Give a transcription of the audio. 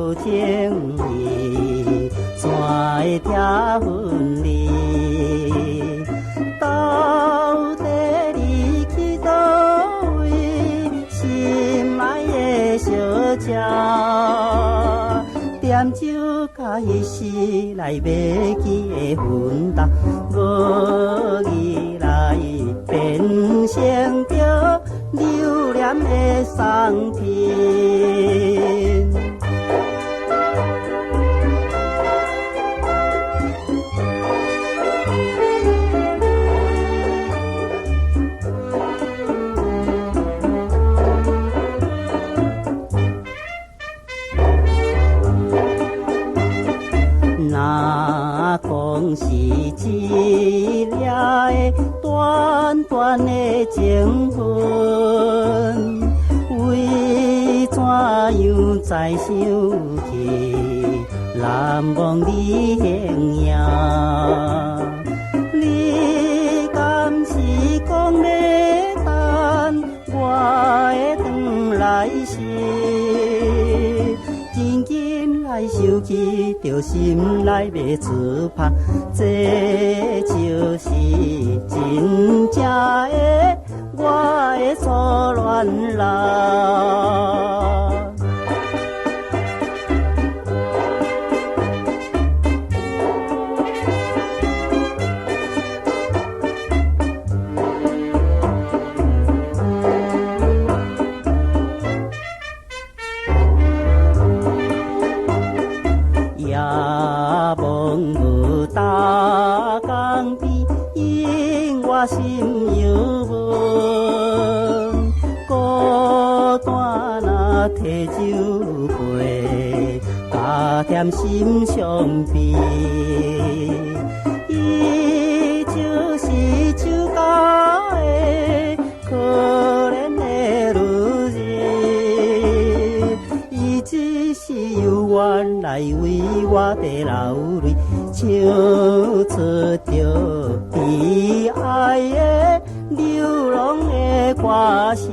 有情義，怎會拆分離？到底你去佗位，心愛的小姐，點酒佮彼時來袂記的分擔，無義來變成著留戀的送品。若講是一夜的短短的情分，為怎樣再想起，難忘你形影？你敢是講欲等我會轉來時？緊緊來想起，著心內欲自拍，這就是真正的我的初戀人。夜望無大江邊，因我心猶溫。孤單若提酒杯，加添心傷悲。伊就是手跤的可憐的女人，伊只是猶原來為我佇流淚，唱出著悲哀的流浪的歌聲。